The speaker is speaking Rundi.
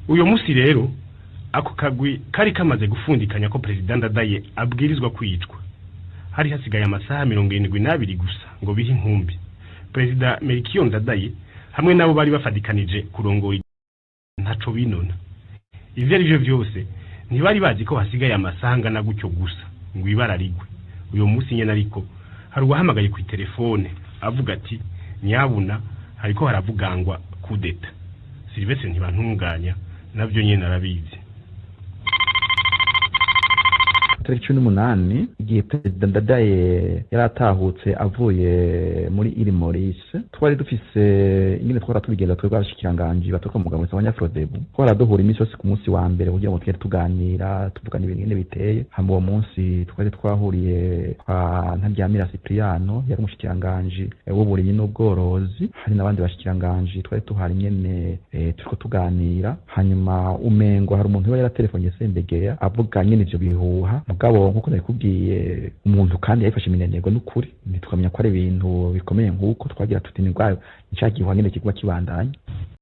Uyo musi rero ako kagwi kari kamaze gufundikanya ko Perezida Ndadaye abwirizwa kwicwa. Hari hasigaye amasaha 72 gusa ngo bihe inkumbi. Perezida Melchior Ndadaye hamwe nabo bari bafadikanije kurongora ntaco binona. Ivyo ari vyo vyose, ntibari bazi ko hasigaye amasaha angana gutyo gusa ngo ibara rigwe. Uyo musi nyene ariko hari uwahamagaye ku telefone avuga ati: "Nyabuna, hariko haravugangwa kudeta." Silvestre Ntibantunganya navyo nyene arabizi. Tariki 18, igihe Perezida Ndadaye yari atahutse avuye muri Île Maurice, twari dufise ingene twara tubigenza twebwe abashikiranganji baturuka mu mugambwe w'Abanyafrodebu. Twara duhura iminsi yose ku munsi wa mbere kugira ngo tugende tuganira, tuvugana ibintu ingene biteye. Hama uwo munsi twari twahuriye kwa Ntaryamira Cipriano, yari umushikiranganji w'uburimyi n'ubworozi, hari n'abandi bashikiranganji twari tuhari nyene, turiko tuganira. Hanyuma umengo hari umuntu we yaratelefonye Sendegea avuga nyene ivyo bihuha. Mugabo nkuko nabikubwiye, umuntu kandi yabifashe iminenego n'ukuri, ntitwamenya ko ari ibintu bikomeye. Nk'uko twagira tuti ni bwayo ni ca gihuha nyene kiguma kibandanya.